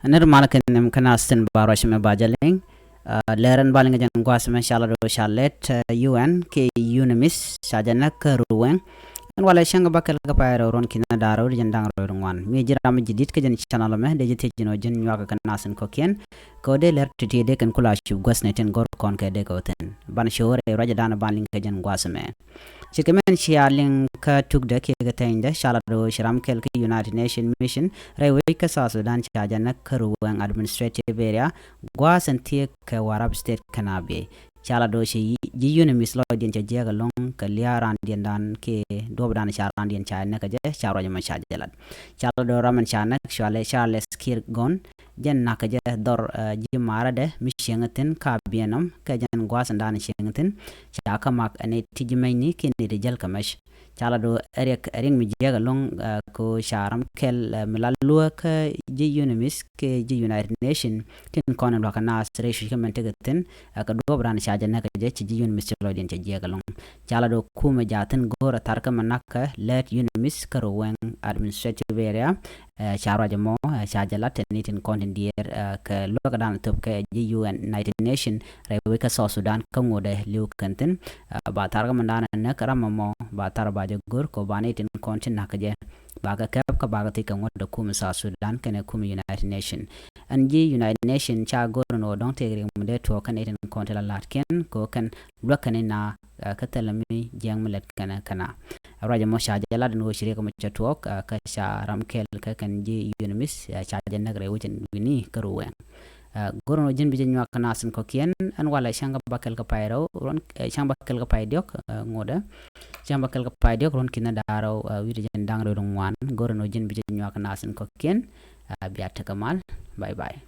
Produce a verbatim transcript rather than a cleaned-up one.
Nir mal kɛ nem kɛ na sin ba ruac mɛ ba jɛ liŋ. Lɛr ɛn ba liŋ kɛ jɛn gua̱a̱th mɛ ca la do̱ ca lɛt U N kɛ UNMISS ca jɛ näk kä Ruwɛŋ. Ɛn walɛ cäŋ kɛ bäkɛl kɛ pay rɛw ruɔ̱n ki̱n da̱r rɛw di jɛn da̱ŋ rɛw ruɔ̱n ŋuan. Mi ji̱ ram ji̱ di̱t kɛ jɛn channel mɛ dee ji̱ thiec ji̱n ɔ ji̱n nyuak kɛ na sin kɔ̱kiɛn. Kɛ ɣöö dee lɛr ti̱ti̱ dee kɛn kula cup gua̱th ni tin go̱r kɔn kɛ dee kɛ wä thi̱n. Ban ci ɣöö rɛy ruacdan ban liŋ kɛ jɛn gua̱a̱th mɛ. Ce̱tkɛ mɛn cia liŋ kä tukdɛ kiɛ kɛ thɛnydɛ ca la do̱ ci ram kɛl kä United Nation Mission rɛy wec kä South Sudan ca jɛ näk kä Ruwɛŋ Administrative Area gua̱a̱th ɛn thiek kɛ Warrap State kɛn a biey. Ca la do̱ ci ji̱ UNMISS lɔcdiɛn ca jiɛk ɛlɔ̱ŋ kɛ lia̱a̱ randiɛn dan kiɛ duɔ̱pdan ca randiɛn ca näk kɛ jɛ ca ruac ɛmɔ ca jɛ lat. Ca la do̱ ram ɛn ca näk Charles Kirgon jɛn nakä jɛ dhɔr ji̱ marädɛ mi cieŋ thi̱n ka biɛn nɔm kɛ jɛn gua̱a̱th ɛn dan cieŋ thi̱n. Ca kä mak ɛn iti ji̱ mɛcni kiɛ ni ti jäl kɛ mɛc. Ca la do̱ ɛ riɛk ɛ riɛk mi jiɛk ɛlɔ̱ŋ kɛ ca ram kɛl mi la luäk kä ji̱ UNMISS kɛ ji̱ United Nation tin kɔn in luakä naath rɛy cuc kä mɛn tekɛ thi̱n. Kɛ duɔ̱ɔ̱p ran ca jɛ näk kɛ jɛ ci ji̱ UNMISS ci lɔcdiɛn ca jiɛk ɛlɔ̱ŋ. Ca la do̱ kumɛ jaathin go̱o̱rɛ tharkä mɛ nakä lät UNMISS kä Ruwɛŋ Administrative Area. Ca ruac ɛmɔ ca jɛ lat tɛn ni tin kɔn tin diɛɛr kɛ luäk dan thöp kɛ ji̱ UN United Nation rɛy wec kä South Sudan kä ŋotdɛ li̱w kɛn thi̱n. Ba tharkä mɛ dan näk ram ɛmɔ ba thar ba jɛ go̱r kɛ ba ni tin kɔn tin nakä jɛ. Ba kɛ kɛp kä ba kɛ thiec kɛ ŋotdɛ kumɛ South Sudan kɛnɛ kumɛ United Nation. Ɛn ji̱ United Nation ca go̱r ni ɣöö dɔ̱ŋ tëëk riɛk mi dee tuɔɔk kɛn itin kɔn ti la la̱tkiɛn kɛ ɣöö kɛn luäk kɛn ina kä thilɛ mi jiɛɛŋ mi lɛt kɛn kɛn a. Ruac ɛmɔ ca jɛ lat ɛn ɣöö ci riɛk ɛmɔ cɛ tuɔɔk kä ca ram kɛl kä kɛn ji̱ UNMISS ca jɛ näk rɛy wec ɛn wi̱ni kä Ruwɛŋ. Go̱r ni ɣöö ji̱n bi jɛ nyuak kɛ nath in kɔ̱kiɛn ɛn walɛ cäŋ kä bäkɛl kä pay rɛw ruɔ̱n cäŋ bäkɛl kä pay diɔ̱k ŋotdɛ. Cäŋ bäkɛl kä pay diɔ̱k ruɔ̱n ki̱n da̱r rɛw wi̱cdɛ jɛn da̱ŋ rɛw ruɔ̱n ŋuan. Go̱r ni ɣöö ji̱n bi jɛ nyuak kɛ nath in kɔ̱kiɛn. Bia tekɛ mal. Bye bye.